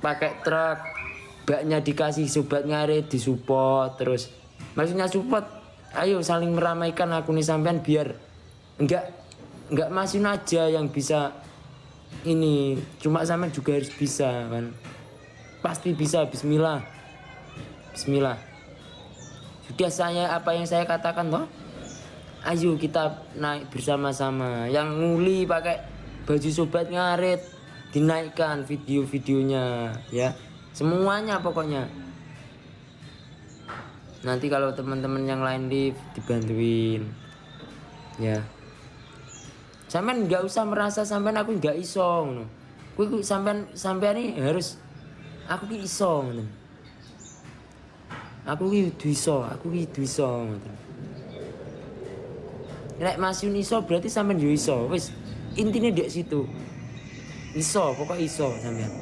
Pakai truk, baknya dikasih Sobat Ngarit, disupport terus. Maksudnya support, ayo saling meramaikan akun sampean biar enggak Mas Yun aja yang bisa ini, cuma sampean juga harus bisa kan. Pasti bisa, bismillah. Bismillah. Sudah saya apa yang saya katakan toh? Ayo kita naik bersama-sama. Yang nguli pakai baju Sobat Ngarit dinaikkan video-videonya ya. Semuanya pokoknya. Nanti kalau teman-teman yang lain live dibantuin. Ya. Sampean nggak usah merasa sampean aku nggak iso ngono. Kuwi sampean sampean ini harus aku ki iso ngono. Aku ki kudu iso, aku ki kudu iso ngono. Nek Mas Yun iso berarti sampean yo iso. Wis intine di situ. Iso, pokok iso sampean.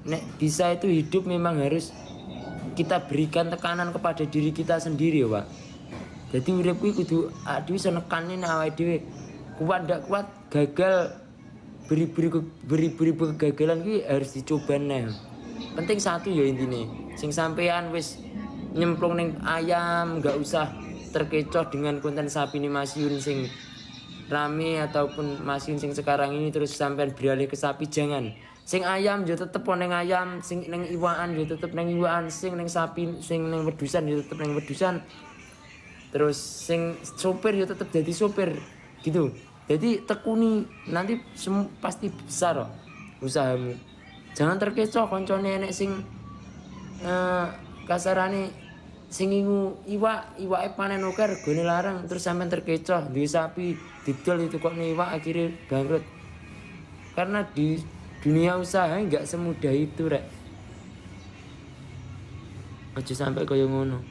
Nek bisa itu hidup memang harus kita berikan tekanan kepada diri kita sendiri ya, Pak. Jadi urip kuwi kudu aduh iso nekane nek awake dhewe kuat ndak kuat, gagal beri-beri beri-beri kegagalan kuwi harus dicoba neh. Penting satu ya intine. Sing sampean wis nyemplung ning ayam nggak usah terkecoh dengan konten sapi ini Mas Yun sing rame ataupun Mas Yun sing sekarang ini terus sampean beralih ke sapi, jangan. Sing ayam yo tetep ning ayam, sing ning iwakan yo tetep ning iwakan, sing ning sapi, sing ning wedusan yo tetep ning wedusan. Terus sing sopir yo tetep jadi sopir gitu. Jadi tekuni, nanti pasti besar kok usahamu. Jangan terkecoh koncone enek sing kasarane sing ngingu iwak, iwake panen oke regane larang terus sampean terkecoh duwe sapi didol itu kok iwak akhirnya bangkrut. Karena di dunia usaha nggak semudah itu, rek. Aja sampai kaya ngono.